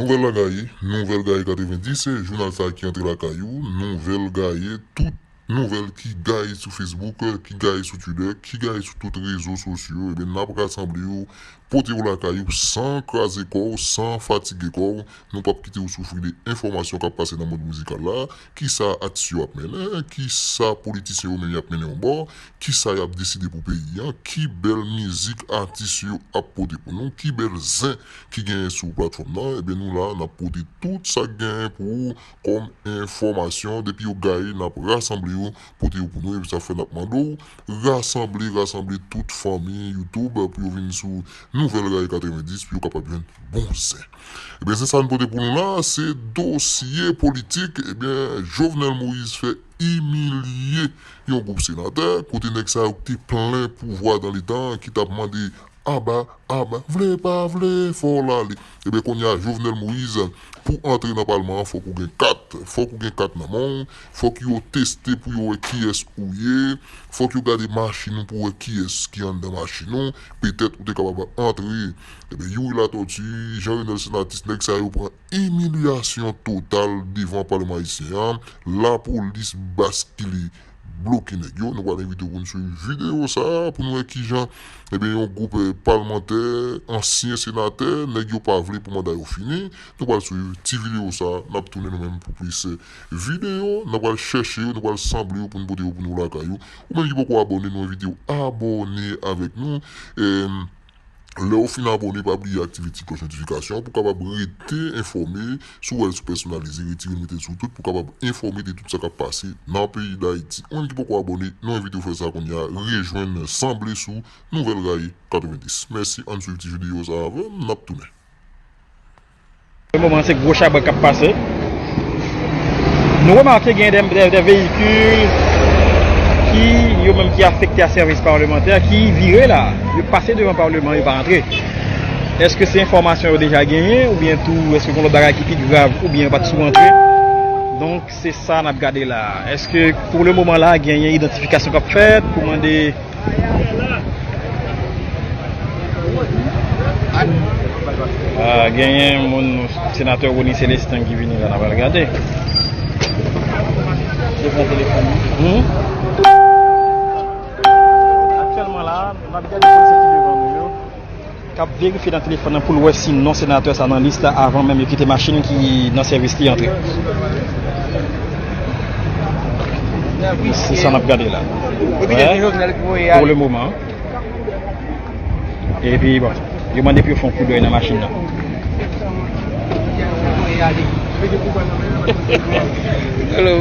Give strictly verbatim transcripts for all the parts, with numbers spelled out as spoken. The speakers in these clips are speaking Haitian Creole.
Nouvèl la gaye, nouvèl gaye katrevenndis, se jounal sa ki antre lakay ou, nouvèl gaye, tout nouvèl ki gaye sou Facebook, ki gaye sou Twitter, ki gaye sou tout rezo sosyo, ebyen n ap rasanble yo, pote yo lakay ou san kraze kò w, san fatige kò w. Nou p ap kite w soufri de enfòmasyon k ap pase nan mond mizikal la, kisa atis yo ap mennen, kisa politisyen yo menm y ap mennen yon bò, kisa y ap deside pou peyi an, ki bèl mizik atis yo ap pote pou nou, ki bèl zen ki genyen sou platfòm nan, ebyen nou la, n ap pote tout sa k genyen pou ou kòm enfòmasyon. Depi yo gaye, n ap rasanble yo, pote yo pou nou, epi sa fè n ap mande w, rasanble, rasanble tout fanmi YouTube pou yo vin sou Nouvèl Gaye katrevenndis, pou yo kapab jwenn bon zen. Ebyen, se sa n pote pou nou la, se dosye politik. Ebyen, Jovenel Moïse fè imilye yon gwoup senatè, kote nèg sa yo ki te plen pouvwa dan letan, ki t ap mande aba, aba, vle pa vle, fò l ale. Ebyen, kounye a, Jovenel Moïse, pou antre nan palman an, fòk ou gen kat, fòk ou gen kat nan men w, fòk yo teste pou yo wè kiyès ou ye, fòk yo gade machin ou pou wè kiyès ki anndan machin ou, petèt ou te kapab antre. Ebyen, Youri Latortue, Jean Renel Senatus, nèg sa yo pran imilyasyon total devan palman ayisyen an, lapolis baskile, bloke nèg yo. Nou pral envite w pou n swiv videyo sa a, pou n wè kijan, ebyen, yon gwoup, eh, palmantè, ansyen senatè, nèg yo pa vle pou manda yo fini. Nou pral swiv ti videyo sa a, n ap tounen nou menm pou plis, eh, videyo. N ap pral chèche yo, nou pral sanble yo pou n pote yo pou nou lakay ou. Ou menm ki poko abòne, nou envite w abòne avèk nou. Em, Lè w fin abòne, pa bliye aktive ti klòch notifikasyon an pou w kapab rete enfòme. Si w wè l sou pèsonalize, retire l, mete l sou tout pou w kapab enfòme de tout sa k ap pase nan peyi Dayiti. Ou menm ki poko abòne, nou envite w fè sa kounye a, rejwenn, sanble sou Nouvèl Gaye katrevenndis. Mèsi, ann swiv ti videyo sa a avè m, n ap tounen. Pou le moman, se gwo chabrak k ap pase. Nou remake gen de, de, de veyikil ki, yo menm ki afekte a sèvis palmantè, ki vire la. Yo pase devan palman, yo pa antre. Èske se enfòmasyon yo deja genyen, oubyen tou, èske gen lòt bagay ki pi grav, oubyen yo pa t sou antre? Donk, se sa n ap gade la. Èske, pou le moman la, genyen idantifikasyon k ap fèt pou mande Ah, genyen moun, senatè Rony Célestin ki vini la, n a pral gade. Hmm? Aktyèlman la, n ap gade polisye ki devan nou yo, k ap verifye nan telefòn nan pou l wè si non senatè sa nan lis la avan menm yo kite machin ki nan sèvis li antre. Se sa n ap gade la. Pou le moman. Epi, bon, yo mande pou yo fè yon koudèy nan machin nan. Hello.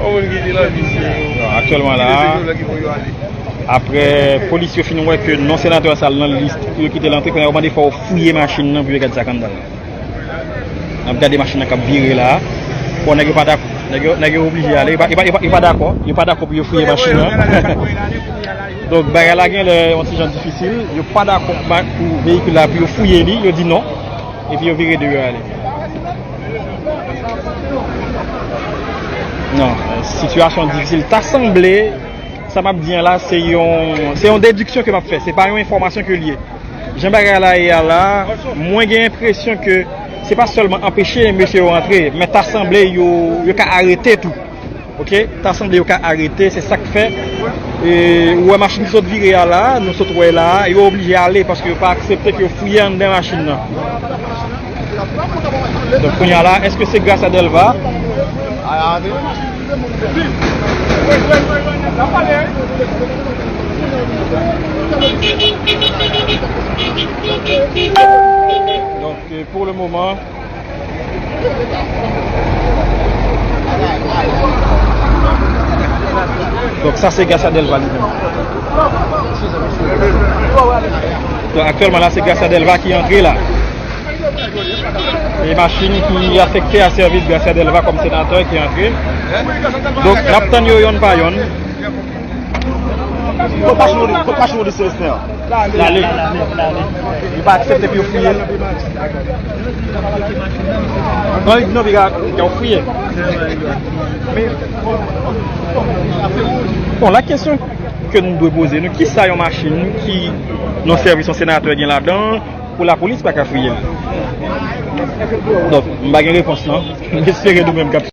Yon moun ki di la misye. Bon, aktyèlman la, apre polis yo fin wè ke non senatè sa nan lis pou yo kite l antre, kounye a yo mande fò yo fouye machin nan pou yo gade sa k anndan l. N ap gade machin nan k ap vire la. Bon, nèg yo pa dakò. Nèg yo, nèg yo oblije ale. Yo pa, yo pa, yo pa, yo pa dakò. Yo pa dakò pou yo fouye machin nan. Donk, bagay la gen lè yon ti jan difisil. Yo pa dakò pou veyikil la, pou yo fouye li. Yo di non. Epi yo vire deyò ale. Non, sitiyasyon difisil. Ta sanble, sa m ap di an la, se yon, se yon dediksyon ke m ap fè. Se pa yon enfòmasyon ke l ye. Jan bagay la ye a la, mwen gen enpresyon ke se pa sèlman anpeche mesye yo antre, men ta sanble yo, yo ka arete tou. Oke? Ta sanble yo ka arete, se sa k fè, e, ou wè machin ki sot vire a la, nou sot wè la, yo oblije ale paske yo pa aksepte ke yo fouye anndan machin nan. Donk, kounye a la, èske se gras a Delva? Donk, euh, pou le moman, donk, sa se Garcia Delva li menm. Donk, aktyèlman la, se Garcia Delva ki antre la. E machin ki afekte a sèvis Garcia Delva kòm senatè ki antre. Donk, n ap tann yo yonn pa yonn. Kot machin Rony, kot machin Rony Célestin an? L ale. Li pa aksepte pou yo fouye l. Non, li di non, piga, yo fouye. Bon, la kesyon ke nou dwe poze nou, kisa yon machin ki nan sèvis yon senatè gen ladan l? Pou lapolis pa ka fouye l. Donk, m pa gen repons non. M espere nou menm k ap